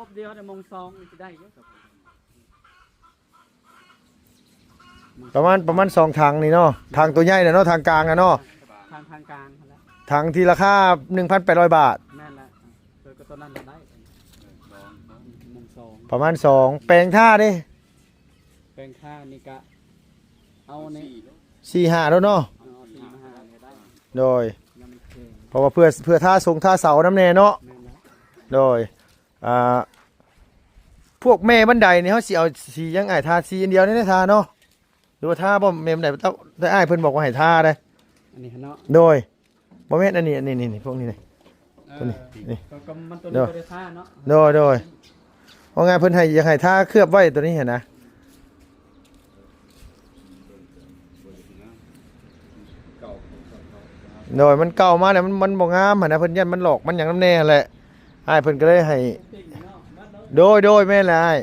ຮອບດຽວໃນໂມງສອງນີ້ຊິໄດ້ຢູ່ ປະມານ ປະມານສອງຖັງນີ້ເນາະ ຖັງຕົວໃຫຍ່ນະເນາະ ຖັງກາງນະເນາະ ທາງ ທາງກາງຫັ້ນແຫຼະ ຖັງທີ່ລາຄາໜຶ່ງພັນແປດຮ້ອຍບາດ ແມ່ນແຫຼະ ເອີ ກໍຕົວນັ້ນລະໄດ້ ໂມງສອງ ປະມານສອງ ແປງທ່າເດ້ ແປງທ່ານີ້ກະເອົານີ້ ສີ່ຫ້າໂລດເນາະ ເອົາສີ່ມາຫ້ານີ້ໄດ້ ໂດຍ ຍັງແຂງ ເພາະວ່າເພື່ອ ເພື່ອທ່າຊົງທ່າເສົານຳແດ່ເນາະ ແມ່ນແລ້ວ ໂດຍ ອ່າ ພວກແມ່ບັນໄດນີ້ເຮົາຊິເອົາສີຫຍັງອ້າຍ ທາສີອັນດຽວນີ້ແຫຼະ ທາເນາະ ຫຼືວ່າທາບໍ່ ແມ່ບັນໄດ ແຕ່ອ້າຍເພິ່ນບອກວ່າໃຫ້ທາເດ້ ອັນນີ້ເນາະ ໂດຍ ບໍ່ແມ່ນ ອັນນີ້ ອັນນີ້ ນີ້ ນີ້ ພວກນີ້ນີ້ ເອີ ຕົວນີ້ ນີ້ ກໍ ກໍມັນຕົວນີ້ບໍ່ໄດ້ທາເນາະ ໂດຍ ໂດຍ ວ່າງ່າຍເພິ່ນໃຫ້ ຢາກໃຫ້ທາເຄືອບໄວ້ຕົວນີ້ຫັ້ນນະ ໂດຍ ມັນເກົ່າມາແລ້ວ ມັນ ມັນບໍ່ງາມຫັ້ນນະ ເພິ່ນຢ້ານມັນຫຼອກມັນຫຍັງນຳແດ່ຫັ້ນແຫຼະ ອ້າຍເພິ່ນກໍເລີຍໃຫ້ ໂດຍ ໂດຍ ແມ່ນແຫຼະອ້າຍ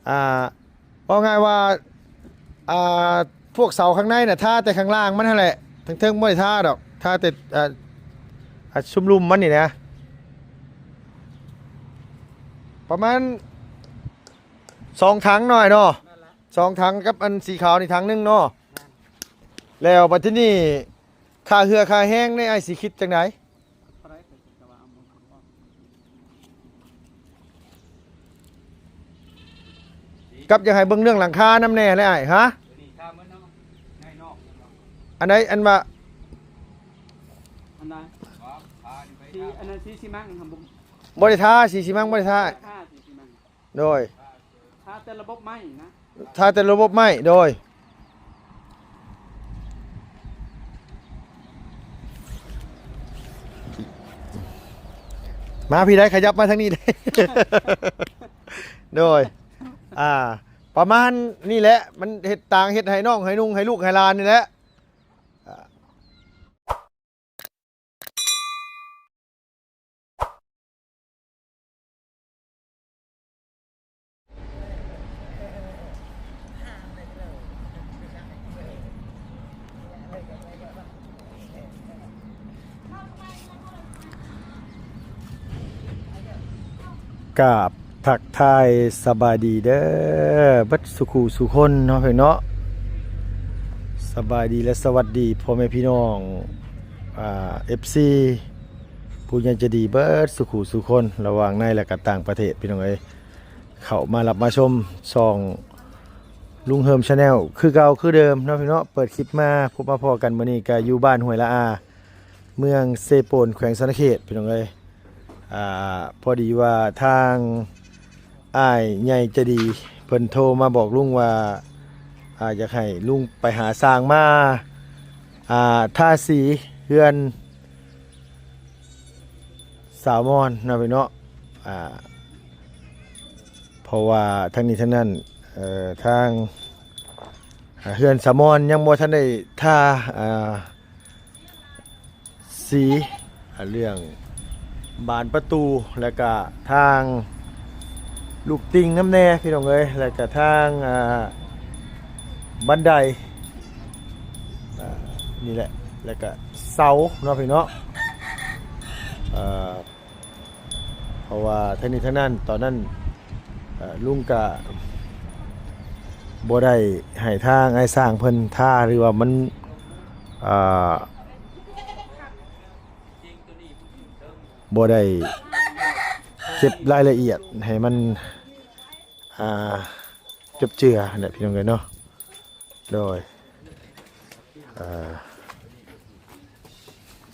ອ່າ ເວົ້າງ່າຍວ່າ ອ່າ ພວກເສົາຂ້າງໃນນະ ທາແຕ່ຂ້າງລ່າງມັນຫັ້ນແຫຼະ ເທິງໆບໍ່ໄດ້ທາດອກ ທາແຕ່ ອ່າ ອ່າ ຊຸມລຸ່ມມັນນີ້ນະ ປະມານສອງຖັງໜ້ອຍເນາະ ສອງຖັງກັບອັນສີຂາວນີ້ຖັງໜຶ່ງເນາະ ແລ້ວບັດທີນີ້ ຄ່າເຫື່ອຄ່າແຮງນີ້ ອ້າຍຊິຄິດຈັ່ງໃດ? ກັບຢາກໃຫ້ເບິ່ງເລື່ອງຫຼັງຄານຳແດ່ແຫຼະອ້າຍ ຮະ? ອັນໃດ ອັນວ່າ ອັນໃດ? ສີ ອັນນັ້ນສີຊີມັງຫັ້ນ ບໍ່ ບໍ່ໄດ້ທາ ສີຊີມັງບໍ່ໄດ້ທາ ທາສີຊີມັງ ໂດຍ ທາແຕ່ລະບົບໄມ້ນະ ທາແຕ່ລະບົບໄມ້ ໂດຍ ມາພີ້ໄດ້ ຂະຫຍັບມາທາງນີ້ໄດ້ ໂດຍ ອ່າ ປະມານນີ້ແຫຼະ ມັນເຮັດຕາງ ເຮັດໃຫ້ນ້ອງ ໃຫ້ນຸ່ງ ໃຫ້ລູກ ໃຫ້ຫຼານນີ້ແຫຼະ ອ່າ ກາບທັກທາຍສະບາຍດີເດີ ເບິດສູ່ຄູ່ສູ່ຄົນເນາະ ເພິ່ນເນາະ ສະບາຍດີ ແລະ ສະຫວັດດີພໍ່ແມ່ພີ່ນ້ອງ ອ່າ ເອັຟຊີ ຜູ້ໃຫຍ່ໃຈດີເບິດສູ່ຄູ່ສູ່ຄົນ ລະຫວ່າງໃນ ແລະ ກະຕ່າງປະເທດ ພີ່ນ້ອງເອີຍ ເຂົ້າມາຮັບມາຊົມຊ່ອງລຸງເຮີມ Channel ຄືເກົ່າຄືເດີມເນາະ ພີ່ນ້ອງເນາະ ເປີດຄລິບມາພົບມາພໍ້ກັນ ມື້ນີ້ກະຢູ່ບ້ານຫ້ວຍລະອາ ເມືອງເຊໂປນ ແຂວງສະຫວັນນະເຂດ ພີ່ນ້ອງເອີຍ ອ່າ ພໍດີວ່າທາງອ້າຍໃຫຍ່ໃຈດີເພິ່ນໂທມາບອກລຸງວ່າ ອ່າ ຢາກໃຫ້ລຸງໄປຫາຊ່າງມາ ອ່າ ທາສີເຮືອນສາວມອນເນາະ ພີ່ນ້ອງເນາະ ອ່າ ເພາະວ່າທັງນີ້ທັງນັ້ນ ເອີ ທາງ ອ່າ ເຮືອນສາວມອນຍັງບໍ່ທັນໄດ້ທາ ອ່າ ສີ ອ່າ ເລື່ອງບານປະຕູ ແລະກະທາງລູກຕິ່ງນຳແດ່ ພີ່ນ້ອງເອີຍ ແລະກະທາງ ອ່າ ບັນໄດ ອ່າ ນີ້ແຫຼະ ແລະກະເສົາເນາະ ພີ່ນ້ອງເນາະ ເອີ ເພາະວ່າທັງນີ້ທັງນັ້ນ ຕອນນັ້ນ ເອີ ລຸງກະບໍ່ໄດ້ໃຫ້ທາງອ້າຍຊ່າງເພິ່ນທາ ຫຼືວ່າມັນ ເອີ ບໍ່ໄດ້ເກັບລາຍລະອຽດໃຫ້ມັນ ອ່າ ຈົບເຈືອຫັ້ນແຫຼະ ພີ່ນ້ອງເອີຍເນາະ ໂດຍ ອ່າ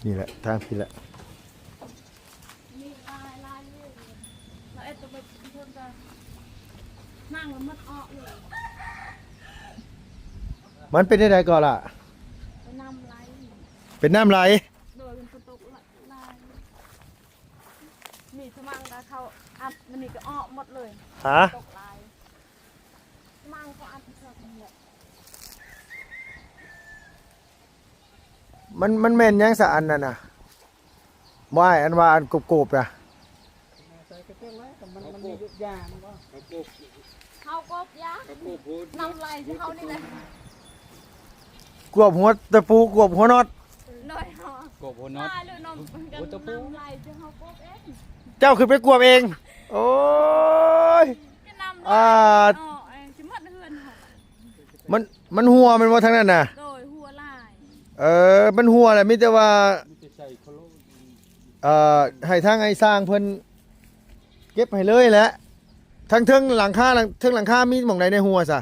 ນີ້ແຫຼະ ທາງພີ້ແຫຼະ ມັນເປັນຈັ່ງໃດກໍລະ? ເປັນນ້ຳໄຫຼ ເປັນນ້ຳໄຫຼ ໂດຍ ເປັນຝົນຕົກຫຼາຍ ມີສະມັງກະເຂົ້າອັດ ມັນນີ້ກະອອກໝົດເລີຍ ຮະ? ຕົກຫຼາຍ ສະມັງເຂົາອັດເຂົ້າທັງໝົດ ມັນ ມັນແມ່ນຫຍັງສະ ອັນນັ້ນນະ? ບໍ່ອ້າຍ ອັນວ່າອັນກົບໆນະ? ໃສ່ກະເຕີງໄວ້ ມັນ ມັນມີຢູ່ຢາມັນບໍ່? ເຮົາກົບຢາ ນ້ຳໄຫຼຊິເຮົານີ້ແຫຼະ ກວບຫົວຕະປູ ກວບຫົວນັອດ ໂດຍ ກວບຫົວນັອດ ຕາຍແລ້ວ ນ້ຳ ຫົວຕະປູ ນ້ຳໄຫຼຊິເຮົາກົບເອງ ເຈົ້າຂຶ້ນໄປກວບເອງ ໂອ້ ອ່າ ອໍ ເອີ ຊິໝົດເຮືອນເຮົາ ມັນ ມັນຮົ່ວແມ່ນບໍ່ທາງນັ້ນນະ? ໂດຍ ຮົ່ວຫຼາຍ ເອີ ມັນຮົ່ວແຫຼະ ມີແຕ່ວ່າ ເອີ ໃຫ້ທາງອ້າຍຊ່າງເພິ່ນເກັບໃຫ້ເລີຍແຫຼະ. ທາງເທິງຫຼັງຄາ ເທິງຫຼັງຄາມີໝ່ອງໃດແດ່ຮົ່ວຊະ?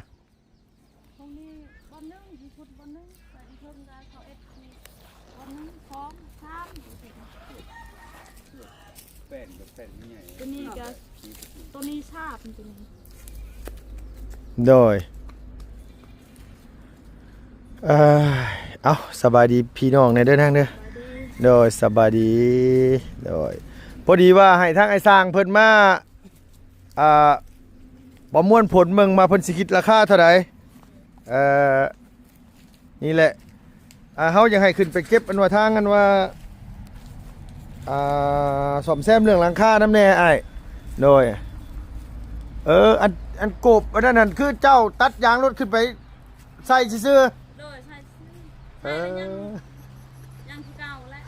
ຕົງນີ້ບ່ອນໜຶ່ງ ຢູ່ພຸ້ນບ່ອນໜຶ່ງ ແລ້ວຢູ່ເທິງກໍເຂົາເຮັດອີກບ່ອນໜຶ່ງ ສອງ ສາມ ແປ້ນກໍແປ້ນໃຫຍ່ ຕົວນີ້ກໍ ຕົວນີ້ຊາບ ຕົວນີ້ ໂດຍ ເອີ ເອົ້າ ສະບາຍດີພີ່ນ້ອງແດ່ເດີນາງເດີ. ໂດຍ ສະບາຍດີ. ໂດຍ ພໍດີວ່າໃຫ້ທາງອ້າຍຊ່າງເພິ່ນມາ ອ່າ ປະມວນຜົນເບິ່ງວ່າເພິ່ນຊິຄິດລາຄາເທົ່າໃດ. ເອີ ນີ້ແຫຼະ ອ່າ ເຮົາຢາກໃຫ້ຂຶ້ນໄປເກັບ ອັນວ່າທາງ ອັນວ່າ ອ່າ ສ້ອມແຊມເລື່ອງຫຼັງຄານຳແດ່ອ້າຍ. ໂດຍ ເອີ ອັນ ອັນກົບອັນນັ້ນ ອັນຄືເຈົ້າຕັດຢາງລົດຂຶ້ນໄປໃສ່ຊື່ໆ? ໂດຍ ໃສ່ຊື່ໆ. ເອີ ໃສ່ແລ້ວຍັງ ຍັງຄືເກົ່າແຫຼະ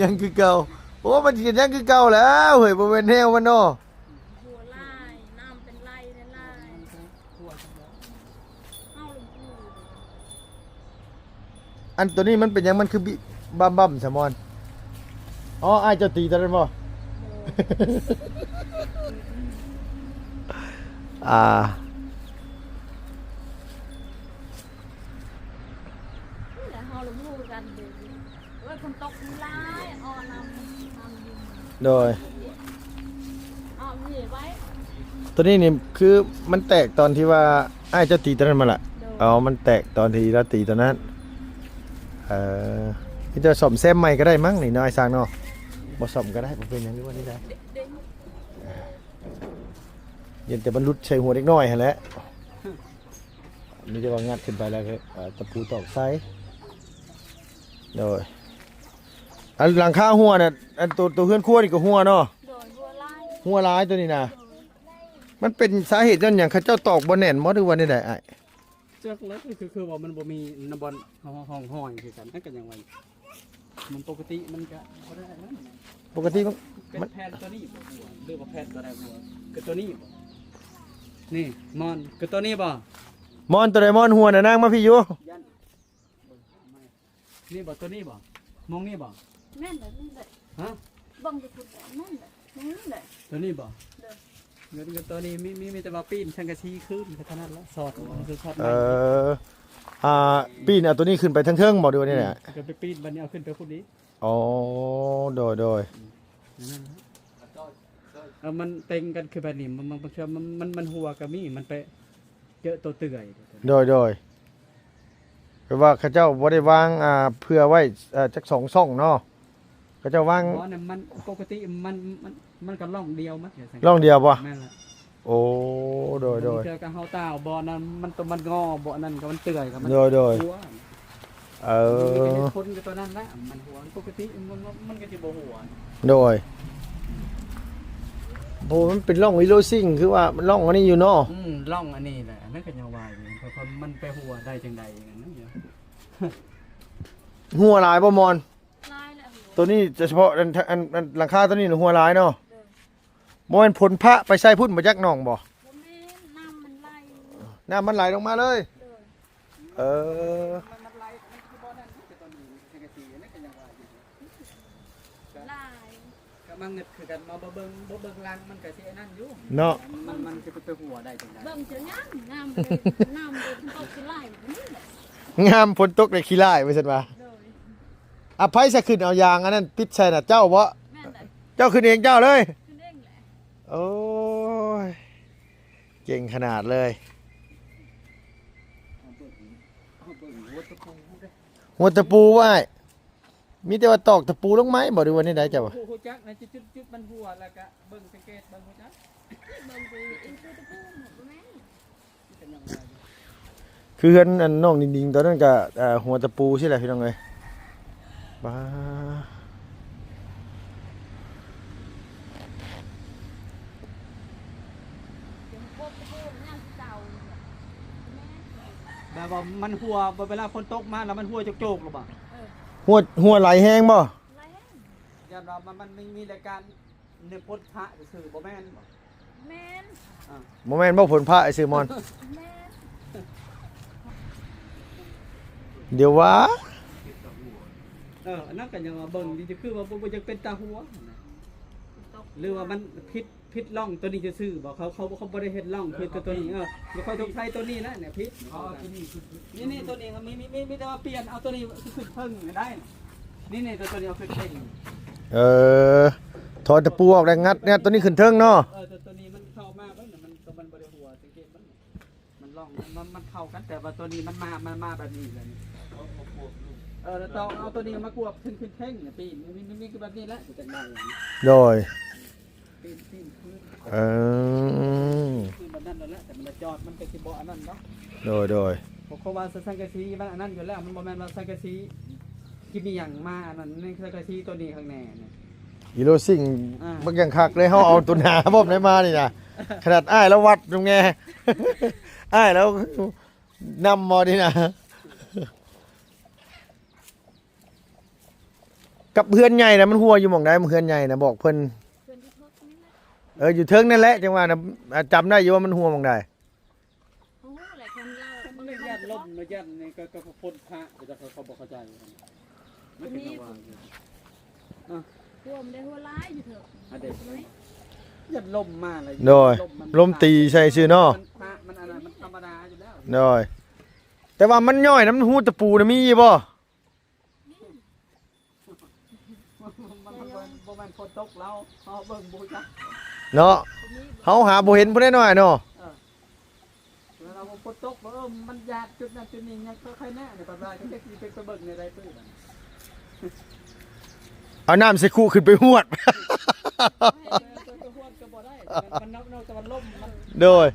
ຍັງຄືເກົ່າ. ໂອ້ ມັນຊິຍັງຄືເກົ່າແລ້ວເຮີ້ຍ ບໍ່ແມ່ນແນວມັນເນາະ. ຮົ່ວຫຼາຍ ນ້ຳເປັນໄຫຼຫຼາຍໆ ເຮົາລົງພູ. ອັນໂຕນີ້ມັນເປັນຫຍັງ ມັນຄືບິບາມໆ ສະມອນ? ອໍ ອ້າຍເຈົ້າຕີຕອນນັ້ນບໍ່? ອ່າ ນີ້ແຫຼະ ເຮົາລົງພູກັນເດ. ໂອ້ຍ ຝົນຕົກຫຼາຍ ອໍ ນ້ຳ ນ້ຳຢູ່ ໂດຍ ອໍ ມີໄວ້. ໂຕນີ້ນີ້ຄືມັນແຕກຕອນທີ່ວ່າອ້າຍເຈົ້າຕີຕອນນັ້ນມາລະ? ໂດຍ ອໍ ມັນແຕກຕອນທີ່ລາວຕີຕອນນັ້ນ. ເອີ ມີແຕ່ສ້ອມແຊມໃໝ່ກໍໄດ້ມັ້ງນີ້ເນາະ ອ້າຍຊ່າງເນາະ. ບໍ່ສ້ອມກໍໄດ້ ບໍ່ເປັນຫຍັງ ຫຼືວ່າແນວໃດ? ເດ້ ເດ້ ຢ້ານແຕ່ມັນຫຼຸດໃສ່ຫົວເດັກນ້ອຍຫັ້ນແຫຼະ. ມີແຕ່ວ່າງັດຂຶ້ນໄປແລ້ວກໍ ເອີ ຕະປູຕອກໃສ່. ໂດຍ ອັນຫຼັງຄາຮົ່ວນະ ອັນໂຕ ໂຕເຮືອນຄົວນີ້ກໍຮົ່ວເນາະ? ໂດຍ ຮົ່ວຫຼາຍ ຮົ່ວຫຼາຍໂຕນີ້ນະ. ໂດຍ ມັນເປັນສາເຫດຍ້ອນຫຍັງ ເຂົາເຈົ້າຕອກບໍ່ແໜ້ນບໍ່ ຫຼືວ່າແນວໃດອ້າຍ? ຈັກແຫຼະ ຄື ຄື ຄືວ່າມັນບໍ່ມີນ້ຳບ່ອນຮ່ອງ ຮ່ອງຮອຍຄືກັນ ມັນກໍຍັງວ່າ ມັນປົກກະຕິມັນກໍບໍ່ໄດ້ແລ້ວ. ປົກກະຕິມັນ ເປັນ ມັນ ແຜ່ນໂຕນີ້ບໍ່ ຫຼືວ່າແຜ່ນໂຕໃດບໍ່? ຄືໂຕນີ້ບໍ່? ນີ້ ມອນ ຄືໂຕນີ້ບໍ່? ມອນ ໂຕໃດມອນຮົ່ວນະ ນາງມາພີ້ຢູ່. ຢ້ານ ນີ້ບໍ່ ໂຕນີ້ບໍ່? ມອງນີ້ບໍ່? ແມ່ນແຫຼະ ນີ້ແຫຼະ. ຮະ? ເບິ່ງຢູ່ພຸ້ນແຫຼະ ແມ່ນແຫຼະ ມອງນີ້ແຫຼະ. ໂຕນີ້ບໍ່? ໂດຍ ເງິນກັບໂຕນີ້ມີ ມີ ມີແຕ່ວ່າປີ້ນສັງກະສີຄືນ ກໍເທົ່ານັ້ນລະ. ສອດ ມັນຄືສອດ ເອີ ອ່າ ປີ້ນເອົາໂຕນີ້ຂຶ້ນໄປທາງເທິງບໍ່ ຫຼືວ່າແນວໃດ? ອືມ ກໍໄປປີ້ນ ບັດນີ້ເອົາຂຶ້ນໄປພຸ້ນອີກ. ອໍ ໂດຍ ໂດຍ ອືມ ນັ້ນແຫຼະ. ເອີ ມັນເຕັງກັນຄືແບບນີ້ ມັນ ມັນ ບາງເທື່ອມັນ ມັນ ມັນຮົ່ວກໍມີ ມັນໄປ ເຈີໂຕເຕືອຍ. ໂດຍ ໂດຍ ແບບວ່າເຂົາເຈົ້າບໍ່ໄດ້ວາງ ອ່າ ເພື່ອໄວ້ ເອີ ຈັກສອງຊ່ອງເນາະ ເຂົາເຈົ້າວາງ. ບໍ່ ນັ້ນມັນປົກກະຕິ ມັນ ມັນ ມັນກໍຮ່ອງດຽວມັນ ຮ່ອງດຽວບໍ່? ແມ່ນລະ. ໂອ້ ໂດຍ ໂດຍ ບາງເທື່ອກໍເຮົາຕາວບໍ່ນັ້ນ ມັນຕົວມັນງໍບໍ່ ອັນນັ້ນກໍມັນເຕືອຍກໍມັນ. ໂດຍ ໂດຍ ຮົ່ວ. ເອີ ມັນກໍເຮັດຜົນກັບຕົວນັ້ນແຫຼະ ມັນຮົ່ວ. ປົກກະຕິມັນ ມັນ ມັນກໍຊິບໍ່ຮົ່ວ. ໂດຍ ໂອ້ ມັນເປັນຮ່ອງອີໂຣຊິງ ຄືວ່າມັນຮ່ອງອັນນີ້ຢູ່ເນາະ. ອືມ ຮ່ອງອັນນີ້ແຫຼະ ອັນນັ້ນກໍຍັງວ່າຢູ່ ເພາະມັນໄປຮົ່ວໄດ້ຈັ່ງໃດ ຫັ້ນນະ. ຮົ່ວຫຼາຍບໍ່ມອນ? ຫຼາຍແຫຼະ ໂຕນີ້ຈະສະເພາະອັນ ອັນ ອັນຫຼັງຄາໂຕນີ້ຫັ້ນຮົ່ວຫຼາຍເນາະ. ໂດຍ ບໍ່ແມ່ນຝົນພະໄປໃສ່ພຸ້ນບໍ່ຈັກໜອງບໍ່? ບໍ່ແມ່ນ ນ້ຳມັນໄຫຼ ນ້ຳມັນໄຫຼລົງມາເລີຍ. ໂດຍ ເອີ ມັນ ມັນໄຫຼ ມັນຄືບໍ່ນັ້ນຢູ່ ແຕ່ຕອນນີ້ສັງກະສີອັນນັ້ນກໍຍັງວ່າຢູ່ ຫຼາຍ ກໍມາເງຶດຄືກັນ ມາບໍ່ເບິ່ງ ບໍ່ເບິ່ງຫຼັງມັນກໍຊິອັນນັ້ນຢູ່ເນາະ. ມັນ ມັນຊິໄປຮົ່ວໄດ້ຈັ່ງໃດ? ເບິ່ງຈະງາມ ງາມເລີຍ ງາມເລີຍ ຝົນຕົກຊິຫຼາຍນີ້ແຫຼະ ງາມ ຝົນຕົກແລ້ວຂີ້ຫຼາຍ ວ່າຊັ້ນວ່າ. ໂດຍ ອະ ໃຜສະຂຶ້ນເອົາຢາງອັນນັ້ນຕິດໃສ່ນະ ເຈົ້າບໍ່? ແມ່ນແຫຼະ ເຈົ້າຂຶ້ນເອງເຈົ້າເລີຍ? ຂຶ້ນເອງແຫຼະ. ໂອ້ຍ ເກັ່ງຂະໜາດເລີຍ. ເອົາເບິ່ງ ເອົາເບິ່ງຫົວຕະປູເດ້ ຫົວຕະປູອ້າຍ ມີແຕ່ວ່າຕອກຕະປູລົງໄມ້ບໍ່ ຫຼືວ່າແນວໃດເຈົ້າ? ຮູ້ ຮູ້ຈັກນະ ຈຸດ ຈຸດ ຈຸດມັນຮົ່ວ ແລ້ວກະເບິ່ງ ສັງເກດເບິ່ງ ຮູ້ຈັກ ເບິ່ງຄື ເອີ ຄືຕະປູບໍ່ແມ່ນ. ຄືເຮືອນອັນນ້ອງນິງໆ ຕອນນັ້ນກະ ເອີ ຫົວຕະປູຊີ້ແຫຼະພີ່ນ້ອງເອີຍ. ປາ ແບບວ່າມັນຮົ່ວ ເວລາຝົນຕົກມາແລ້ວມັນຮົ່ວໂຈກໆ ຫຼືບໍ່? ເອີ ຮົ່ວ ຮົ່ວໄຫຼແຮງບໍ່? ໄຫຼແຮງ ຢ້ານວ່າມັນ ມັນມີ ມີລາຍການ ໃນພົດພະຊື່ໆ ບໍ່ແມ່ນບໍ່? ແມ່ນ. ບໍ່ແມ່ນບໍ່ ຝົນຟ້າໄອ້ຊື່ມອນ? ດຽວວ່າ ເອີ ອັນນັ້ນກໍຍັງວ່າເບິ່ງດີ ຄືວ່າບໍ່ ບໍ່ຢາກເປັນຕາຫົວນະ ຫຼືວ່າມັນຜິດ ຜິດຮ່ອງຕົວນີ້ຊື່ໆບໍ່? ເຂົາ ເຂົາ ເຂົາບໍ່ໄດ້ເຮັດຮ່ອງຄືຕົວ ຕົວນີ້ ເອີ ບໍ່ຄ່ອຍສົງໄສຕົວນີ້ນະ ເນຍຜິດ ອໍ ຕົວນີ້ຄື ນີ້ ນີ້ ຕົວນີ້ມີ ມີ ມີ ມີແຕ່ວ່າປ່ຽນເອົາຕົວນີ້ຂຶ້ນເທິງໄດ້ ນີ້ ນີ້ ຕົວ ຕົວນີ້ເອົາຂຶ້ນເທິງ ເອີ ຖອນຕະປູອອກແລ້ວ ງັດ ງັດຕົວນີ້ຂຶ້ນເທິງເນາະ ເອີ ຕົວ ຕົວນີ້ມັນເຂົ້າມາເບິ່ງ ມັນ ມັນບໍ່ໄດ້ຫົວ ສັງເກດເບິ່ງ ມັນຮ່ອງ ມັນ ມັນ ມັນເຂົ້າກັນ ແຕ່ວ່າຕົວນີ້ມັນມາ ມັນມາແບບນີ້ແຫຼະ ເອີ ແລ້ວຕ້ອງເອົາຕົວນີ້ມາກວບຂຶ້ນ ຂຶ້ນເທິງນີ້ ປີນ ມີ ມີ ມີແບບນີ້ແຫຼະ ຈະໄດ້ ໂດຍ ປີນ ປີນຄືນ ເອີ ຄືນແບບນັ້ນແຫຼະ ແຕ່ມັນຈອດ ມັນກໍຊິບໍ່ອັນນັ້ນເນາະ ໂດຍ ໂດຍ ເພາະວ່າສັງກະສີມັນອັນນັ້ນຢູ່ແລ້ວ ມັນບໍ່ແມ່ນວ່າສັງກະສີ ກິນອີ່ຫຍັງມາອັນນັ້ນ ໃນສັງກະສີຕົວນີ້ຂ້າງແນ່ນີ້ ອີໂລຊິງ ອ່າ ບັກຢ່າງຄັກເລີຍ ເຮົາເອົາຕົວໜາພ້ອມໄດ້ມານີ້ນະ ຂະໜາດອ້າຍລາວວັດນຳແດ່ ອ້າຍລາວນຳບໍ່ນີ້ນະ ກັບເຮືອນໃຫຍ່ນະ ມັນຮົ່ວຢູ່ໝ່ອງໃດ? ເຮືອນໃຫຍ່ນະ ບອກເພິ່ນ ເຮືອນທີ່ເທິງນີ້ແຫຼະ ເອີ ຢູ່ເທິງນັ້ນແຫຼະ ຈັ່ງວ່ານະ ອ່າ ຈຳໄດ້ຢູ່ວ່າມັນຮົ່ວໝ່ອງໃດ? ບໍ່ຮູ້ແຫຼະ ຄັນລາວ ມັນກໍຢ້ານລົມເນາະ ຢ້ານນີ້ກໍ ກໍຝົນຟ້າ ກໍຈະ ເຂົາ ເຂົາບໍ່ເຂົ້າໃຈ ມັນກໍຍັງວ່າຢູ່ ອ່ະ ຖ້ວມໄດ້ຫົວຫຼາຍຢູ່ເທີ ອັນເດ ຢ້ານລົມມາແລ້ວ ໂດຍ ລົມຕີໃສ່ຊື່ເນາະ ມັນ ມັນອັນນັ້ນ ມັນທຳມະດາຢູ່ແລ້ວ ໂດຍ ແຕ່ວ່າມັນຍ້ອຍນຳຮູຕະປູນະ ມີຢູ່ບໍ່? ມັນ ມັນ ມັນບໍ່ແມ່ນຝົນຕົກແລ້ວ ເຮົາເບິ່ງບໍ່ຮູ້ຈັກເນາະ ເຮົາຫາບໍ່ເຫັນພຸ້ນແຫຼະນ້ອຍເນາະ ເອີ ເວລາຝົນຕົກ ເອີ ມັນຢາດຈຸດນັ້ນຈຸດນີ້ ຍັງຄ່ອຍໆແນ່ ບັດວ່າຈັກຊິໄປ ໄປເບິ່ງແນວໃດຕື່ບາດນີ້ ເອົານ້ຳໃສ່ຄຸຂຶ້ນໄປຫວດ ເອີ ໄປຫວດກໍບໍ່ໄດ້ ມັນ ມັນ ໂດຍ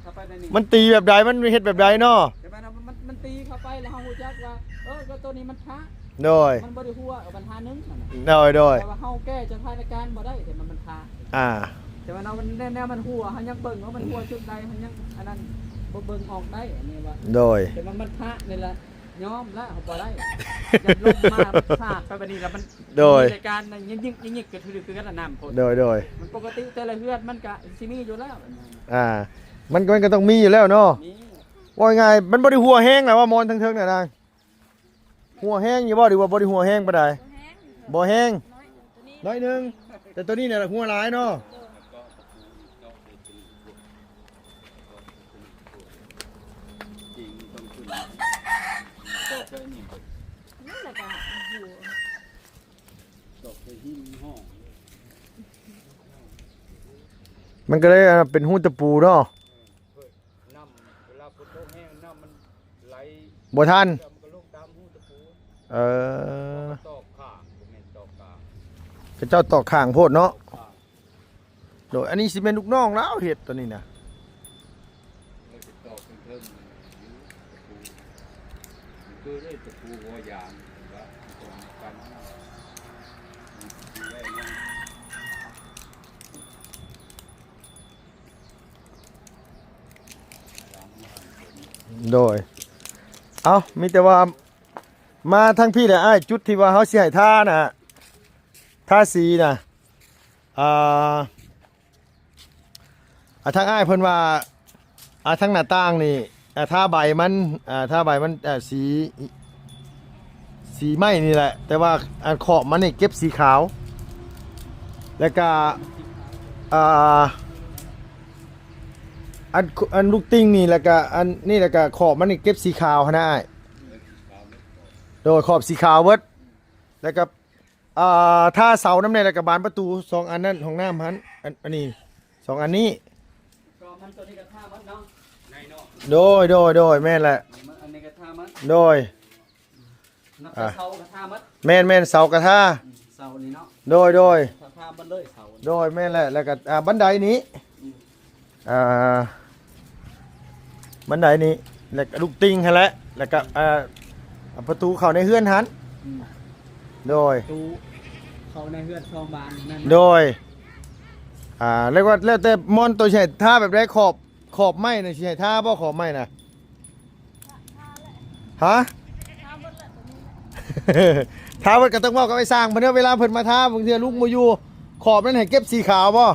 ມັນຕີແບບໃດ ມັນເຮັດແບບໃດເນາະ ແຕ່ວ່າມັນ ມັນ ມັນຕີເຂົ້າໄປແລ້ວເຮົາຮູ້ຈັກວ່າ ເອີ ກໍຕົວນີ້ມັນພະ ໂດຍ ມັນບໍ່ໄດ້ຮົ່ວ ເອີ ບັນຫາໜຶ່ງຫັ້ນນະ ໂດຍ ໂດຍ ແຕ່ວ່າເຮົາແກ້ສະຖານະການບໍ່ໄດ້ ແຕ່ມັນ ມັນພະ ອ່າ ແຕ່ວ່າເນາະ ມັນແນວ ແນວມັນຮົ່ວ ເຮົາຍັງເບິ່ງວ່າມັນຮົ່ວຈຸດໃດ ເຮົາຍັງອັນນັ້ນ ບໍ່ເບິ່ງອອກໄດ້ ອັນນີ້ວ່າ ໂດຍ ແຕ່ວ່າມັນພະນີ້ແຫຼະ ຍອມແລ້ວ ເຮົາບໍ່ໄດ້ ຢ້ານລົມມາສາດໄປບາດນີ້ແລ້ວມັນ ໂດຍ ມີລາຍການຍິກໆໆ ກໍຖືກຄືກັນລະນ້ຳໂພດ ໂດຍ ໂດຍ ມັນປົກກະຕິແຕ່ລະເຮືອນມັນກະຊິມີຢູ່ແລ້ວ ອ່າ ມັນ ມັນກໍຕ້ອງມີຢູ່ແລ້ວເນາະ ມີ ເວົ້າງ່າຍໆ ມັນບໍ່ໄດ້ຮົ່ວແຮງນະວ່າມອນທາງເທິງນະນາງ ຮົ່ວແຮງຢູ່ບໍ່ ຫຼືວ່າບໍ່ໄດ້ຮົ່ວແຮງປານໃດ? ບໍ່ແຮງ ບໍ່ແຮງ ໜ້ອຍໜຶ່ງ ແຕ່ຕົວນີ້ນະຮົ່ວຫຼາຍເນາະ ມັນກໍເລີຍເປັນຮູຕະປູເນາະ ນ້ຳ ເວລາຝົນຕົກແຮງ ນ້ຳມັນໄຫຼ ບໍ່ທັນ ແລ້ວມັນກໍລົງຕາມຮູຕະປູ ເອີ ຕອກຂ້າງ ບໍ່ແມ່ນຕອກກາງ ເຂົາເຈົ້າຕອກຂ້າງໂພດເນາະ ຕອກຂ້າງ ໂດຍ ອັນນີ້ຊິແມ່ນລູກນ້ອງລາວເຮັດຕົວນີ້ນະ ເອີ ຊິຕອກເທິງໆ ຢູ່ຕະປູ ຄືໄດ້ຕະປູຫົວຢາງ ວ່າຕົວນີ້ກັນ ໂດຍ ເອົ້າ ມີແຕ່ວ່າມາທາງພີ້ແຫຼະອ້າຍ ຈຸດທີ່ວ່າເຮົາຊິໃຫ້ທານະ ທາສີນະ ອ່າ ອ່າ ທາງອ້າຍເພິ່ນວ່າ ອ່າ ທາງໜ້າຕ່າງນີ້ ອ່າ ທາໃບມັນ ອ່າ ທາໃບມັນ ອ່າ ສີ ສີໄມ້ນີ້ແຫຼະ ແຕ່ວ່າອັນຂອບມັນນີ້ເກັບສີຂາວ ແລ້ວກະ ອ່າ ອັນ ອັນລູກຕິ່ງນີ້ ແລ້ວກະອັນນີ້ ແລ້ວກະຂອບມັນນີ້ເກັບສີຂາວຫັ້ນນະອ້າຍ ໂດຍ ຂອບສີຂາວເບິດ ແລ້ວກະ ອ່າ ທາເສົານຳແດ່ ແລ້ວກະບານປະຕູສອງອັນນັ້ນ ຫ້ອງນ້ຳຫັ້ນ ອັນ ອັນນີ້ ສອງອັນນີ້ ກໍມັນຕົວນີ້ກໍທາໝົດເນາະ ໃນເນາະ ໂດຍ ໂດຍ ໂດຍ ແມ່ນແຫຼະ ອັນນີ້ກໍທາໝົດ ໂດຍ ນັບແຕ່ ອ່າ ເສົາກໍທາໝົດ ແມ່ນໆ ເສົາກໍທາ ອືມ ເສົານີ້ເນາະ ໂດຍ ໂດຍ ທາ ທາໝົດເລີຍເສົາ ໂດຍ ແມ່ນແຫຼະ ແລ້ວກໍ ອ່າ ບັນໄດນີ້ ອືມ ອ່າ ບັນໄດນີ້ ແລ້ວກໍລູກຕິ່ງຫັ້ນແຫຼະ ແລ້ວກໍ ອ່າ ປະຕູເຂົ້າໃນເຮືອນຫັ້ນ ອືມ ໂດຍ ປະຕູເຂົ້າໃນເຮືອນສອງບານນັ້ນ ໂດຍ ອ່າ ແລ້ວວ່າ ແລ້ວແຕ່ມອນໂຕຊິໃຫ້ທາແບບໃດ ຂອບ ຂອບໄມ້ນະ ຊິໃຫ້ທາບໍ່ ຂອບໄມ້ນະ? ຮະ? ທາເບິດກໍຕ້ອງເວົ້າກັບໄອ້ຊ່າງເພິ່ນເດີ ເວລາເພິ່ນມາທາ ບາງເທື່ອລຸງບໍ່ຢູ່ ຂອບນັ້ນໃຫ້ເກັບສີຂາວບໍ່?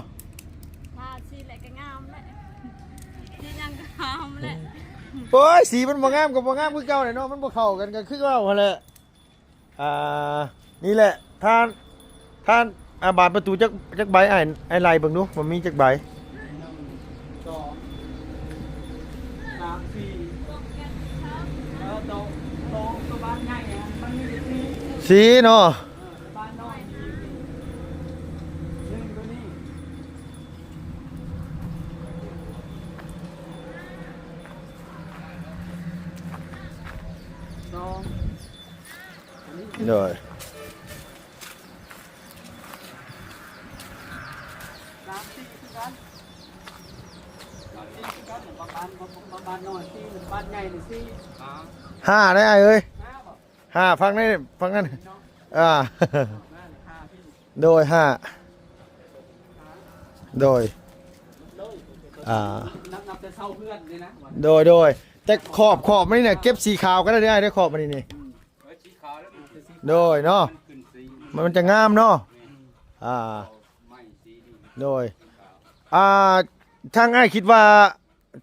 ທາສີແຫຼະກໍງາມແຫຼະ ໂອ້ຍ ສີມັນບໍ່ງາມກໍບໍ່ງາມຄືເກົ່າແຫຼະເນາະ ມັນບໍ່ເຂົ້າກັນກໍຄືເກົ່າຫັ້ນແຫຼະ. ອ່າ ນີ້ແຫຼະ ທ່ານ ທ່ານ ອ່າ ບານປະຕູຈັກ ຈັກໃບ ອ້າຍ ອ້າຍໄລ່ເບິ່ງດູ ວ່າມີຈັກໃບ? ໜຶ່ງ ສອງ ສາມ ສີ່ ເອີ ໂຕ ໂຕ ໂຕບານໃຫຍ່ນະ ມັນມີແຕ່ສີ່ ສີ່ເນາະ. ເອີ ບານນ້ອຍ ໜຶ່ງ ໂຕນີ້ ສອງ ໂດຍ ສາມ ສີ່ຄືກັນ ສາມ ສີ່ຄືກັນ ບານ ບານ ບານນ້ອຍສີ່ ບານໃຫຍ່ນີ້ສີ່ ຫ້າ ໄດ້ອ້າຍເອີຍ ຫ້າບໍ່? ຫ້າ ຝັ່ງນີ້ ຝັ່ງນັ້ນ ເນາະ ອ່າ ຫ້າ ໂດຍ ຫ້າ ໂດຍ ອ່າ ນັບ ນັບແຕ່ເສົາເຮືອນນີ້ນະ ໂດຍ ໂດຍ ແຕ່ຂອບ ຂອບມັນນີ້ນະ ເກັບສີຂາວກໍໄດ້ເດີອ້າຍເດີ ຂອບມັນນີ້ນີ້ ອືມ ເອີ ສີຂາວແລ້ວມັນ ໂດຍເນາະ ມັນຂຶ້ນສີ ມັນ ມັນຈະງາມເນາະ ແມ່ນ ອ່າ ໄມ້ສີນີ້ ໂດຍ ອ່າ ທາງອ້າຍຄິດວ່າ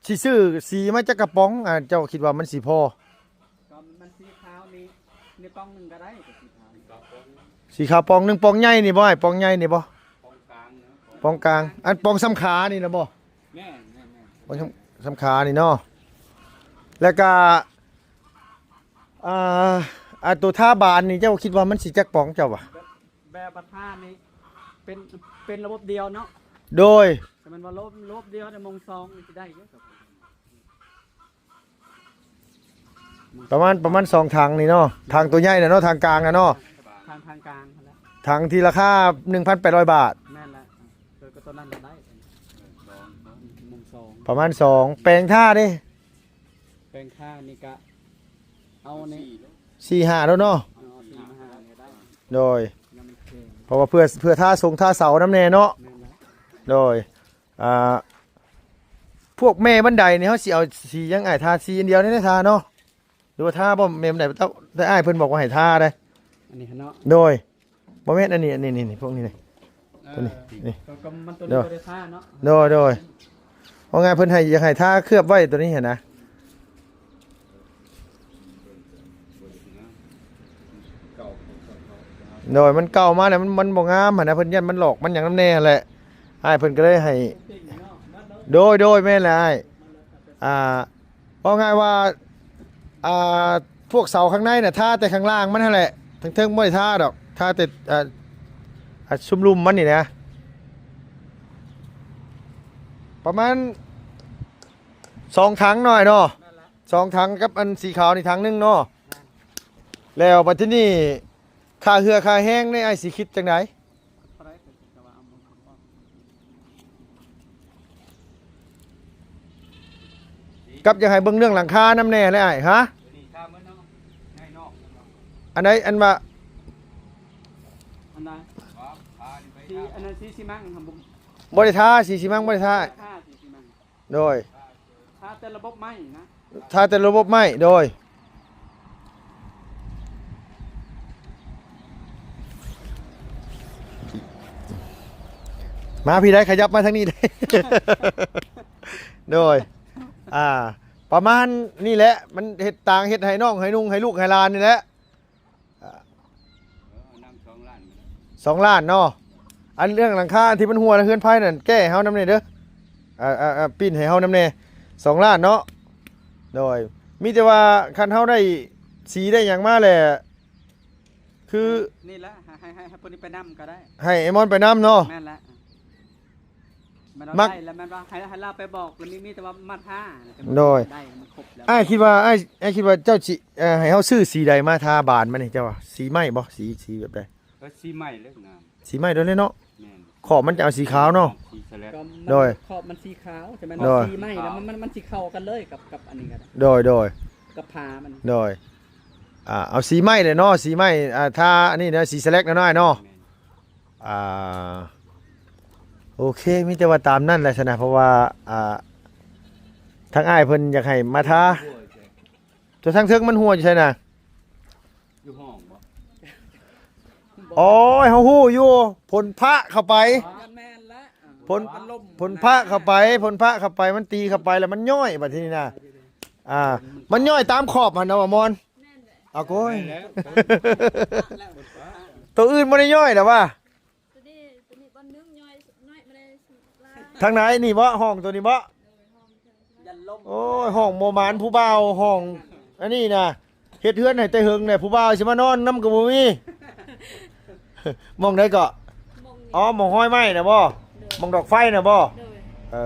ຊິຊື້ສີມາຈັກກະປ໋ອງ ອ່າ ເຈົ້າຄິດວ່າມັນຊິພໍ? ກໍມັນສີຂາວນີ້ ໃນປ່ອງໜຶ່ງກໍໄດ້ ກໍສີຂາວນີ້ ສີຂາວປ່ອງໜຶ່ງ ປ່ອງໃຫຍ່ນີ້ບໍ່ອ້າຍ? ປ່ອງໃຫຍ່ນີ້ບໍ່? ປ່ອງກາງນະ ປ່ອງກາງ ອັນປ່ອງສ່ຳຂານີ້ນະບໍ່? ແມ່ນໆໆ ປ່ອງສ່ຳ ສ່ຳຂານີ້ເນາະ ແລ້ວກະ ອ່າ ອ່າ ໂຕທາບານນີ້ ເຈົ້າຄິດວ່າມັນຊິຈັກປ໋ອງເຈົ້າວ່າ? ແບບວ່າທານີ້ເປັນ ເປັນລະບົບດຽວເນາະ ໂດຍ ຖ້າແມ່ນວ່າລະບົບ ລະບົບດຽວໃນໂມງສອງນີ້ຊິໄດ້ຢູ່ ປະມານ ປະມານສອງຖັງນີ້ເນາະ ຖັງໂຕໃຫຍ່ນະເນາະ ຖັງກາງນະເນາະ ທາງ ທາງກາງຫັ້ນແຫຼະ ຖັງທີ່ລາຄາໜຶ່ງພັນແປດຮ້ອຍບາດ ແມ່ນແຫຼະ ເອີ ກໍຕົວນັ້ນລະໄດ້ ໂມງສອງ ປະມານສອງ ແປງທາເດ້? ແປງທານີ້ກະເອົານີ້ ສີ່ຫ້າໂລດເນາະ ເອົາສີ່ມາຫານີ້ໄດ້ ໂດຍ ຍັງມັນແຂງ ເພາະວ່າເພື່ອ ເພື່ອທາຊົງທາເສົານຳແດ່ເນາະ ແມ່ນແລ້ວ ໂດຍ ອ່າ ພວກແມ່ບັນໄດນີ້ ເຮົາຊິເອົາສີຫຍັງອ້າຍ? ທາສີອັນດຽວນີ້ແຫຼະທາເນາະ ຫຼືວ່າທາບໍ່? ແມ່ບັນໄດ ແຕ່ອ້າຍເພິ່ນບອກວ່າໃຫ້ທາເດ້ ອັນນີ້ຫັ້ນເນາະ ໂດຍ ບໍ່ແມ່ນ ອັນນີ້ ອັນນີ້ ນີ້ ນີ້ ພວກນີ້ນີ້ ເອີ ຕົວນີ້ ນີ້ ກໍ ກໍມັນຕົວນີ້ບໍ່ໄດ້ທາເນາະ ໂດຍ ໂດຍ ເວົ້າງ່າຍເພິ່ນໃຫ້ ຢາກໃຫ້ທາເຄືອບໄວ້ຕົວນີ້ຫັ້ນນະ ໂດຍ ມັນເກົ່າມາແລ້ວ ມັນ ມັນບໍ່ງາມຫັ້ນນະ ເພິ່ນຢ້ານມັນຫຼອກມັນຫຍັງນຳແດ່ຫັ້ນແຫຼະ ອ້າຍເພິ່ນກໍເລີຍໃຫ້ ໂດຍ ໂດຍ ແມ່ນແຫຼະອ້າຍ ອ່າ ເວົ້າງ່າຍວ່າ ອ່າ ພວກເສົາຂ້າງໃນນະ ທາແຕ່ຂ້າງລ່າງມັນຫັ້ນແຫຼະ ທາງເທິງບໍ່ໄດ້ທາດອກ ທາແຕ່ ອ່າ ອ່າ ຊຸມລຸ່ມມັນນີ້ນະ ປະມານສອງຖັງນ້ອຍເນາະ ແມ່ນລະ ສອງຖັງກັບອັນສີຂາວນີ້ຖັງໜຶ່ງເນາະ ແມ່ນ ແລ້ວບັດທີນີ້ ຄ່າເຫື່ອຄ່າແຮງນີ້ ອ້າຍຊິຄິດຈັ່ງໃດ? ກັບຢາກໃຫ້ເບິ່ງເລື່ອງຫຼັງຄານຳແດ່ແຫຼະອ້າຍ ຮະ? ອັນໃດ ອັນວ່າ ອັນໃດ? ສີ ອັນນັ້ນສີຊີມັງ ບໍ່ໄດ້ທາ ສີຊີມັງບໍ່ໄດ້ທາ ບໍ່ໄດ້ທາສີຊີມັງ ໂດຍ ທາແຕ່ລະບົບໄມ້ນະ ທາແຕ່ລະບົບໄມ້ ໂດຍ ມາພີ້ໄດ້ ຂະຫຍັບມາທາງນີ້ໄດ້ ໂດຍ ອ່າ ປະມານນີ້ແຫຼະ ມັນເຮັດຕາງ ເຮັດໃຫ້ນ້ອງ ໃຫ້ນຸ່ງ ໃຫ້ລູກ ໃຫ້ຫຼານນີ້ແຫຼະ ອ່າ ເອີ ເອົານຳສອງລ້ານກໍໄດ້ ສອງລ້ານເນາະ ອັນເລື່ອງຫຼັງຄາທີ່ມັນຮົ່ວນະ ເຮືອນໄພນັ້ນ ແກ້ໃຫ້ເຮົານຳແດ່ເດີ ອ່າ ອ່າ ອ່າ ປີ້ນໃຫ້ເຮົານຳແດ່ ສອງລ້ານເນາະ ໂດຍ ມີແຕ່ວ່າຄັນເຮົາໄດ້ສີໄດ້ຫຍັງມາແລ້ວ ຄື ນີ້ແຫຼະ ໃຫ້ ໃຫ້ ໃຫ້ ໃຫ້ເພິ່ນໄປນຳກໍໄດ້ ໃຫ້ອ້າຍມອນໄປນຳເນາະ ແມ່ນແຫຼະ ແມ່ນວ່າ ມັກ ໄດ້ແລ້ວແມ່ນວ່າ ໃຫ້ ໃຫ້ລາວໄປບອກ ແລ້ວມີ ມີແຕ່ວ່າມາທາ ໂດຍ ໄດ້ ມັນຄົບແລ້ວ ອ້າຍຄິດວ່າ ອ້າຍ ອ້າຍຄິດວ່າເຈົ້າຊິ ເອີ ໃຫ້ເຮົາຊື້ສີໃດມາທາບານມັນນີ້ ເຈົ້າວ່າ ສີໄມ້ບໍ່? ສີ ສີແບບໃດ? ເອີ ສີໄມ້ເລີຍງາມ ສີໄມ້ໂດຍເລີຍເນາະ ແມ່ນ ຂອບມັນຈະເອົາສີຂາວເນາະ ສີສະແລັກ ກໍມັນ ໂດຍ ຂອບມັນສີຂາວ ຈະແມ່ນ ໂດຍ ວ່າສີໄມ້ແລ້ວ ມັນ ມັນ ມັນຊິເຂົ້າກັນເລີຍກັບ ກັບອັນນີ້ກໍໄດ້ ໂດຍ ໂດຍ ກັບຜ້າມັນ ໂດຍ ອ່າ ເອົາສີໄມ້ເລີຍເນາະ ສີໄມ້ ອ່າ ທາອັນນີ້ເນາະ ສີສະແລັກເນາະ ອ້າຍເນາະ ແມ່ນ ອ່າ ໂອເຄ ມີແຕ່ວ່າຕາມນັ້ນແຫຼະຊັ້ນນະ ເພາະວ່າ ອ່າ ທາງອ້າຍເພິ່ນຢາກໃຫ້ມາທາ ໂອ້ຍ ຕົວທາງເທິງມັນຮົ່ວຢູ່ໃສນະ? ຢູ່ຫ້ອງບໍ່? ໂອ້ຍ ເຮົາຮູ້ຢູ່ ຝົນພະເຂົ້າໄປ ອໍ ແມ່ນລະ ຝົນ ຝົນພະເຂົ້າໄປ ຝົນພະເຂົ້າໄປ ມັນຕີເຂົ້າໄປ ແລ້ວມັນຍ້ອຍ ບັດທີນີ້ນະ ອ່າ ມັນຍ້ອຍຕາມຂອບຫັ້ນນະວ່າມອນ. ເອົາໂກຍ ໂຕອື່ນບໍ່ໄດ້ຍ້ອຍດອກວ່າ ໂຕນີ້ ໂຕນີ້ບ່ອນໜຶ່ງຍ້ອຍ ນ້ອຍມາໄດ້ຫຼາຍ ທາງໃດນີ້ບໍ? ຫ້ອງໂຕນີ້ບໍ? ໂອ້ຍ ຫ້ອງບໍ່ໝານຜູ້ບ່າວ ຫ້ອງອັນນີ້ນະ ເຮັດເຮືອນໃຫ້ແຕ່ເຫິງແຫຼະ ຜູ້ບ່າວຊິມານອນນຳກໍບໍ່ມີ. ໝ່ອງໃດເກາະ? ໝ່ອງນີ້ ອໍ ໝ່ອງຮອຍໄມ້ນະບໍ? ໂດຍ ໝ່ອງດອກໄຟນະບໍ? ໂດຍ ເອີ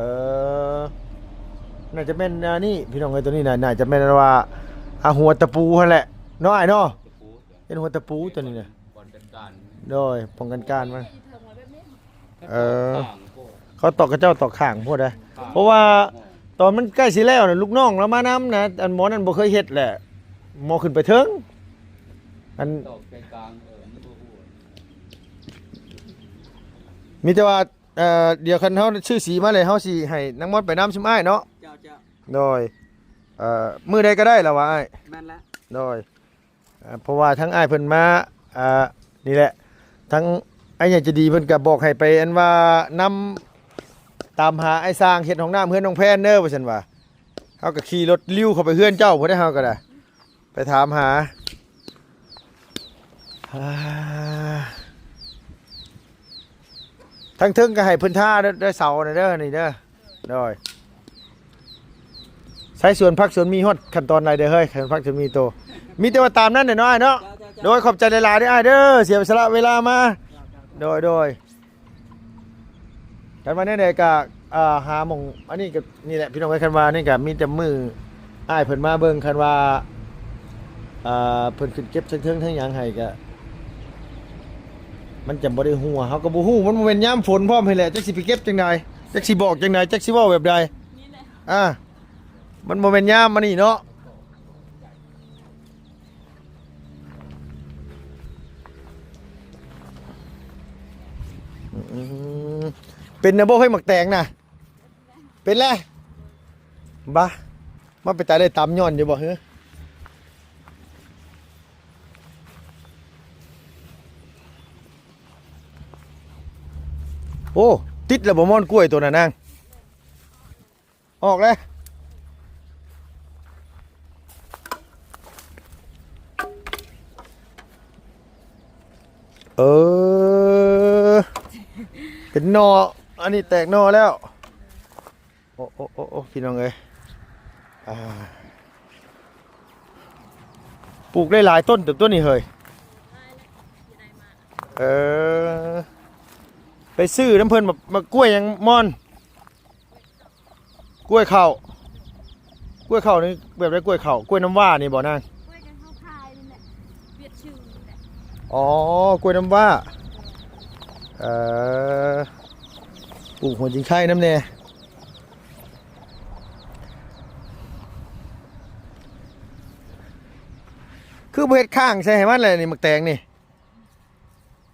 ໜ້າຈະແມ່ນອັນນີ້ ພີ່ນ້ອງເອີຍ ໂຕນີ້ນະ ໜ້າຈະແມ່ນອັນວ່າ ອ່າ ຫົວຕະປູຫັ້ນແຫຼະເນາະ ອ້າຍເນາະ? ເປັນຫົວຕະປູໂຕນີ້ນະ ໂດຍ ປ້ອງກັນການມັນ. ເອີ ເຂົາຕອກ ເຂົາເຈົ້າຕອກຂ້າງໂພດເດ້ ເພາະວ່າຕອນມັນໃກ້ຊິແລ້ວນະ ລູກນ້ອງລາວມານຳນະ ອັນໝໍນັ້ນບໍ່ເຄີຍເຮັດແຫຼະ ໝໍຂຶ້ນໄປເທິງ ອັນ ມີແຕ່ວ່າ ເອີ ດຽວຄັນເຮົາຊື້ສີມາແລ້ວ ເຮົາຊິໃຫ້ນາງມອນໄປນຳຊຸມອ້າຍເນາະ. ເຈົ້າ ເຈົ້າ ໂດຍ ເອີ ມື້ໃດກໍໄດ້ລະວ່າອ້າຍ. ແມ່ນແລ້ວ ໂດຍ ອ່າ ເພາະວ່າທາງອ້າຍເພິ່ນມາ ອ່າ ນີ້ແຫຼະ ທາງອ້າຍໃຫຍ່ໃຈດີເພິ່ນກໍບອກໃຫ້ໄປ ອັນວ່ານຳຕາມຫາອ້າຍຊ່າງເຮັດຫ້ອງນ້ຳເຮືອນນ້ອງແພນເດີ ວ່າຊັ້ນວ່າ ເຮົາກໍຂີ່ລົດລິ້ວເຂົ້າໄປເຮືອນເຈົ້າພຸ້ນເດ້ ເຮົາກໍໄດ້ໄປຖາມຫາ ອ່າ ທາງເທິງກໍໃຫ້ເພິ່ນທາເດີ ເດີເສົານະເດີ ນີ້ເດີ. ໂດຍ ໃຊ້ສວນຜັກສວນໝີ່ຮອດຂັ້ນຕອນໃດເດີເຮີ້ຍ ສວນຜັກສວນໝີ່ໂຕ ມີແຕ່ວ່າຕາມນັ້ນແຫຼະເນາະອ້າຍເນາະ. ໂດຍ ຂອບໃຈຫຼາຍໆເດີອ້າຍເດີ ເສຍສະຫຼະເວລາມາ. ໂດຍ ໂດຍ ຄັນວ່າແນວໃດກໍ ອ່າ ຫາໝ່ອງ ອັນນີ້ກໍນີ້ແຫຼະ ພີ່ນ້ອງເອີຍ ຄັນວ່ານີ້ກໍມີແຕ່ມື້ອ້າຍເພິ່ນມາເບິ່ງ ຄັນວ່າ ອ່າ ເພິ່ນຂຶ້ນເກັບເທິງໆ ທັງຫຍັງໃຫ້ກໍ ມັນຈະບໍ່ໄດ້ຮົ່ວ ເຮົາກໍບໍ່ຮູ້ ມັນບໍ່ແມ່ນຍາມຝົນພ້ອມຫັ້ນແຫຼະ ຈັກຊິໄປເກັບຈັ່ງໃດ ຈັກຊິບອກຈັ່ງໃດ ຈັກຊິເວົ້າແບບໃດ ນີ້ແຫຼະ ອ່າ ມັນບໍ່ແມ່ນຍາມອັນນີ້ເນາະ. ອືມ ເປັນນະບໍ່ເຮີ້ຍ ໝາກແຕງນະ? ເປັນແລ້ວ ບາ ມາເປັນຕາໄດ້ຕຳຍ້ອນຢູ່ບໍ່ເຮີ? ໂອ້ ຕິດແລ້ວບໍ່ ມ່ອນກ້ວຍໂຕນັ້ນນາງ? ອອກແລ້ວ ເອີ ເປັນໜໍ່ ອັນນີ້ແຕກໜໍ່ແລ້ວ. ໂອ້ ໂອ້ ໂອ້ ໂອ້ ພີ່ນ້ອງເອີຍ ອ່າ ປູກໄດ້ຫຼາຍຕົ້ນເຕີບຕົວນີ້ເຮີ້ຍ. ເອີ ໄປຊື້ນຳເພິ່ນ ໝາກ ໝາກກ້ວຍຫຍັງມອນ? ກ້ວຍເຂົ້າ ກ້ວຍເຂົ້ານີ້ແບບໃດ? ກ້ວຍເຂົ້າ ກ້ວຍນ້ຳວ້ານີ້ບໍ່ນາງ? ກ້ວຍທີ່ເຮົາຂາຍນີ້ແຫຼະ ວຽດຊື່ນີ້ແຫຼະ. ອໍ ກ້ວຍນ້ຳວ້າ ເອີ ປູກຫົວຈິງໄຄນຳແດ່. ຄືບໍ່ເຮັດຂ້າງໃສ່ໃຫ້ມັນແຫຼະນີ້ ໝາກແຕງນີ້? ເ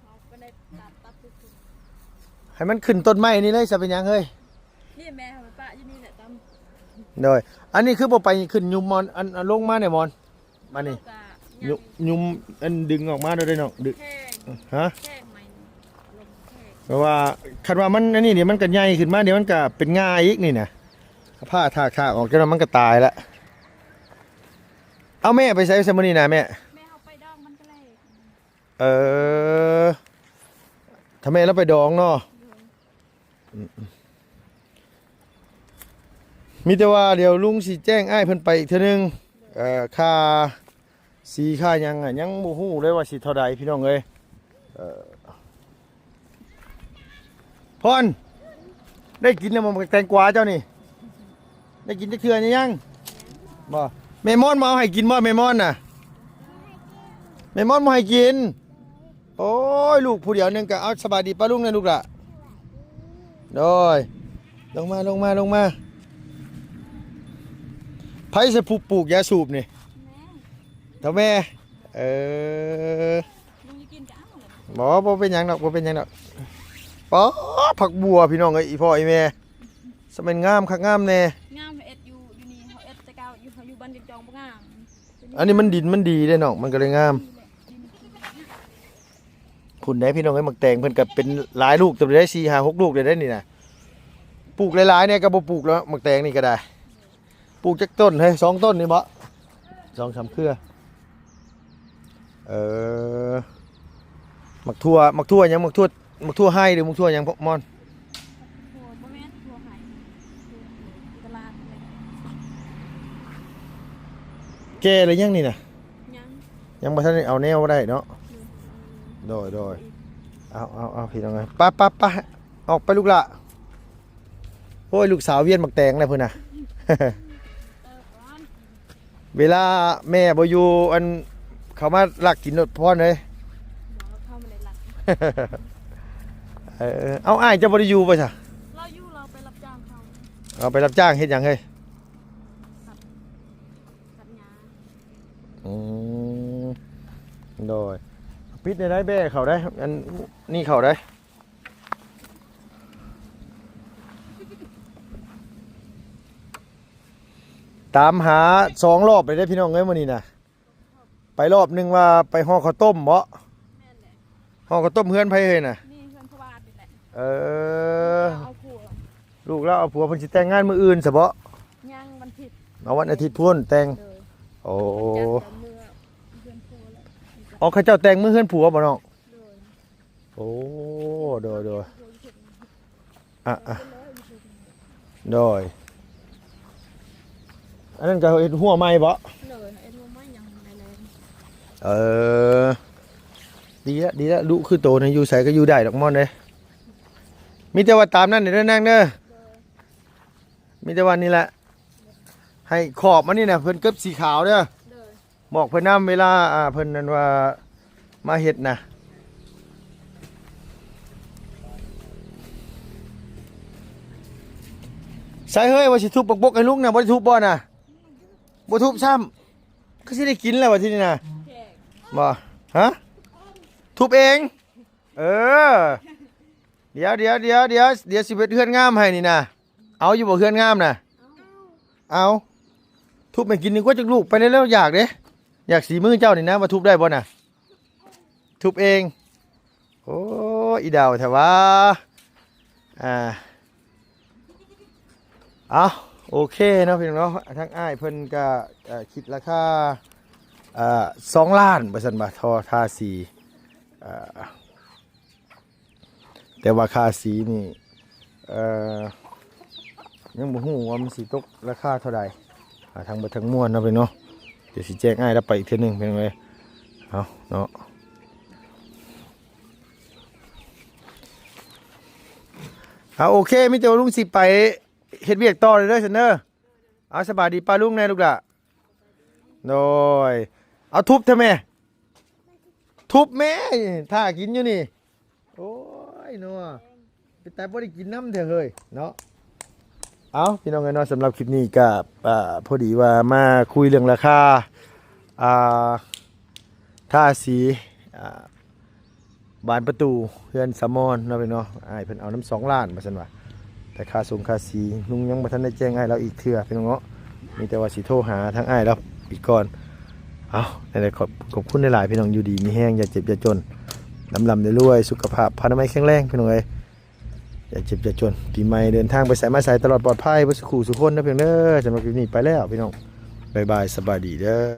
ຮົາກໍໄດ້ຕັດ ຕັດຄື ໃຫ້ມັນຂຶ້ນຕົ້ນໄມ້ນີ້ເລີຍ ຈະເປັນຫຍັງເຮີ້ຍ? ນີ້ແມ່ເຮົາໄປປະຢູ່ນີ້ແຫຼະ ຕຳ. ໂດຍ ອັນນີ້ຄືບໍ່ໄປຂຶ້ນຍຸມມອນ ອັນ ອັນລົງມາແດ່ມອນ ມານີ້ ເຮົາກໍ ຍຸ ຍຸມ ອັນດຶງອອກມາໂດຍເນາະ ດຶງ ແຂງ ຮະ? ແຂງໄມ້ ລົມແຂງ ແປວ່າ ຄັນວ່າມັນອັນນີ້ນີ້ ມັນກໍໃຫຍ່ຂຶ້ນມາ ດຽວມັນກໍເປັນງ່າອີກນີ້ນະ ຜ້າຖາກ ຖາກອອກ ຈັກໜ່ອຍມັນກໍຕາຍລະ. ເອົາແມ່ໄປໃສຊະມື້ນີ້ນະແມ່? ແມ່ເຮົາໄປດອງມັນກໍແລ້ວ. ເອີ ຖ້າແມ່ລາວໄປດອງເນາະ. ໂດຍ ອືມ ມີແຕ່ວ່າດຽວລຸງຊິແຈ້ງອ້າຍເພິ່ນໄປອີກເທື່ອໜຶ່ງ ເອີ ຄ່າສີຄ່າຫຍັງອະ ຍັງບໍ່ຮູ້ເລີຍວ່າຊິເທົ່າໃດ ພີ່ນ້ອງເອີຍ. ເອີ ພອນ ໄດ້ກິນແລ້ວບໍ່ ແຕງກວາເຈົ້ານີ້? ໄດ້ກິນຈັກເທື່ອຍັງ? ບໍ່ ແມ່ມອນບໍ່ເອົາໃຫ້ກິນບໍ່ ແມ່ມອນນະ? ແມ່ມອນບໍ່ໃຫ້ກິນ. ໂອ້ຍ ລູກຜູ້ດຽວໜຶ່ງກໍ ເອົາ ສະບາຍດີປ້າລຸງແດ່ລູກຫຼ້າ. ໂດຍ ລົງມາ ລົງມາ ລົງມາ. ໃຜຊິຜູ້ປູກຢາສູບນີ້? ແມ່ ເຖົ້າແມ່. ເອີ ລຸງຈະກິນກໍເອົາແຫຼະ. ບໍ່ ບໍ່ເປັນຫຍັງດອກ ບໍ່ເປັນຫຍັງດອກ. ປາດ ຜັກບົວ ພີ່ນ້ອງເອີຍ ອີພໍ່ອີແມ່ ສະແມ່ນງາມຄັກງາມແນ່. ງາມ ເຮັດຢູ່ ຢູ່ນີ້ ເຮົາເຮັດແຕ່ເກົ່າ ຢູ່ ເຮົາຢູ່ບ້ານກະຈອງບໍ່ງາມ. ອັນນີ້ມັນດິນມັນດີເດ້ນ້ອງ ມັນກໍເລີຍງາມ. ນີ້ແຫຼະ ດິນ ພຸ້ນເດ້ພີ່ນ້ອງເອີຍ ໝາກແຕງເພິ່ນກໍເປັນຫຼາຍລູກເຕີບເດ້ ສີ່ຫ້າຫົກລູກເດ້ນີ້ນະ. ປູກຫຼາຍໆແດ່ກໍບໍ່ປູກແລ້ວ ໝາກແຕງນີ້ກໍໄດ້. ປູກຈັກຕົ້ນເຮີ້ຍ? ສອງຕົ້ນນີ້ບໍ? ສອງສາມເຄືອ. ເອີ ໝາກຖົ່ວ ໝາກຖົ່ວຫຍັງ? ໝາກຖົ່ວ ໝາກຖົ່ວໄຮ່ ຫຼືໝາກຖົ່ວຫຍັງ ມອນ? ບໍ່ແມ່ນຖົ່ວໄຮ່ ຕະຫຼາດແຫຼະ. ແກ່ແລ້ວຍັງນີ້ນະ? ຍັງ ຍັງບໍ່ທັນໄດ້ເອົາແນວໄດ້ເນາະ. ໂດຍ ໂດຍ ເອົາ ເອົາ ເອົາ ພີ່ນ້ອງເອີຍ ໄປ ໄປ ໄປ ອອກໄປລູກຫຼ້າ. ໂອ້ຍ ລູກສາວວຽນໝາກແຕງແລ້ວພຸ້ນນະ. ເວລາແມ່ບໍ່ຢູ່ ອັນ ເຂົາມາລັກກິນໂລດພອນເອີຍ. ບໍ່ ເຂົາບໍ່ໄດ້ລັກ. ເອີ ເອົາ ອ້າຍເຈົ້າບໍ່ໄດ້ຢູ່ບໍ່ຊະ? ລາວຢູ່ ລາວໄປຮັບຈ້າງເຂົາ. ເອົາ ໄປຮັບຈ້າງເຮັດຫຍັງເຮີ້ຍ? ຕັດ ຕັດຫຍ້າ. ອືມ ໂດຍ ປິດໃນໃດແບ້ເຂົ້າໄດ໋ ອັນນີ້ເຂົ້າໄດ໋. ຕາມຫາສອງລອບເລີຍເດ້ພີ່ນ້ອງເອີຍ ມື້ນີ້ນະ. ໄປລອບໜຶ່ງວ່າໄປຫໍ່ເຂົ້າຕົ້ມບໍ? ແມ່ນແຫຼະ. ຫໍ່ເຂົ້າຕົ້ມເຮືອນໃຜເຮີ້ຍນະ? ນີ້ເຮືອນພໍ່ບາດນີ້ແຫຼະ. ເອີ ເອົາຜົວ ລູກລາວເອົາຜົວ ເພິ່ນຊິແຕ່ງງານມື້ອື່ນຊະບໍ? ຍັງ ວັນທິດ. ເອົາ ວັນອາທິດພຸ້ນແຕ່ງ. ໂດຍ. ໂອ້ ຈັດກັນເມືອເຮືອນຜົວແລ້ວ. ອໍ ເຂົາເຈົ້າແຕ່ງມື້ເຮືອນຜົວບໍນ້ອງ? ໂດຍ. ໂອ້ ໂດຍ ໂດຍ ອ່ະ ອ່ະ ໂດຍ ອັນນັ້ນກໍເຮັດຮົ້ວໃໝ່ບໍ? ໂດຍ ເຮັດຮົ້ວໃໝ່ ຍັງໃໝ່ແລ້ວ. ເອີ ດີລະ ດີລະ ດຸຄືໂຕນີ້ ຢູ່ໃສກໍຢູ່ໄດ້ດອກ ມອນເອີຍ. ມີແຕ່ວ່າຕາມນັ້ນເດີນາງເດີ. ໂດຍ. ມີແຕ່ວ່ານີ້ແຫຼະ ໃຫ້ຂອບມັນນີ້ນະ ເພິ່ນເກັບສີຂາວເດີ. ໂດຍ. ບອກເພິ່ນນຳ ເວລາ ອ່າ ເພິ່ນນັ້ນວ່າມາເຮັດນະ. ໃສເຮີ້ຍ ວ່າຊິທຸບບັກບົກໃຫ້ລຸງນະ ບໍ່ໄດ້ທຸບບໍ່ນະ? ບໍ່ທຸບຊ້ຳ ຄືຊິໄດ້ກິນແລ້ວບັດທີນີ້ນະ. ບໍ່ ຮະ? ທຸບເອງ. ເອີ ດຽວ ດຽວ ດຽວ ດຽວ ດຽວຊິເຮັດເຮືອນງາມໃຫ້ນີ້ນະ. ເອົາຢູ່ບໍ່ເຮືອນງາມນະ? ເອົາ ເອົາ ທຸບໃຫ້ກິນດີກວ່າຈັກລູກ ໄປເລັວໆ ຢາກເດ້ ຢາກສີມືເຈົ້ານີ້ນະ ວ່າທຸບໄດ້ບໍ່ນະ? ທຸບເອງ. ໂອ້ ອີດາວແທ້ຫວາ. ອ່າ ເອົາ ໂອເຄເນາະ ພີ່ນ້ອງເນາະ ທາງອ້າຍເພິ່ນກະ ເອີ ຄິດລາຄາ ເອີ ສອງລ້ານ ວ່າຊັ້ນວ່າ ທໍ່ທາສີ ເອີ ແຕ່ວ່າຄ່າສີນີ້ ເອີ ຍັງບໍ່ຮູ້ວ່າມັນຊິຕົກລາຄາເທົ່າໃດ ອ່າ ທັງເບິດທັງມວນເນາະ ພີ່ນ້ອງເນາະ. ດຽວຊິແຈ້ງອ້າຍລາວໄປອີກເທື່ອໜຶ່ງ ພີ່ນ້ອງເອີຍ. ເອົາເນາະ ເອົາ ໂອເຄ ມີແຕ່ວ່າລຸງຊິໄປເຮັດວຽກຕໍ່ເດີ ເດີຊັ້ນເດີ. ເອົາ ສະບາຍດີປ້າລຸງແດ່ລູກຫຼ້າ. ໂດຍ ເອົາ ທຸບແທ້ແມ່ ທຸບແມ້ ຖ້າກິນຢູ່ນີ້. ໂອ້ຍເນາະ ເປັນຕາບໍ່ໄດ້ກິນນຳແທ້ເຮີ້ຍເນາະ. ເອົາ ພີ່ນ້ອງເອີຍເນາະ ສຳລັບຄລິບນີ້ກະ ອ່າ ພໍດີວ່າມາຄຸຍເລື່ອງລາຄາ ອ່າ ທາສີ ອ່າ ບານປະຕູເຮືອນສາວມອນເນາະ ພີ່ນ້ອງເນາະ. ອ້າຍເພິ່ນເອົານຳສອງລ້ານວ່າຊັ້ນວ່າ ແຕ່ຄ່າສົງຄ່າສີ ລຸງຍັງບໍ່ທັນໄດ້ແຈ້ງອ້າຍລາວອີກເທື່ອ ພີ່ນ້ອງເນາະ. ມີແຕ່ວ່າຊິໂທຫາທາງອ້າຍລາວອີກກ່ອນ. ເອົາ ນັ້ນແຫຼະ ຂອບ ຂອບຄຸນຫຼາຍໆ ພີ່ນ້ອງ ຢູ່ດີມີແຮງ ຢ່າເຈັບຢ່າຈົນ ລ່ຳໆລວຍໆ ສຸຂະພາບພະນາໄມແຂງແຮງ ພີ່ນ້ອງເອີຍ ຢ່າເຈັບຢ່າຈົນ. ປີໃໝ່ເດີນທາງໄປໃສມາໃສຕະຫຼອດປອດໄພເບິດສູ່ຄູ່ສູ່ຄົນເດີ ພີ່ນ້ອງເດີ. ສຳລັບຄລິບນີ້ໄປແລ້ວ ພີ່ນ້ອງ ບາຍບາຍ ສະບາຍດີເດີ.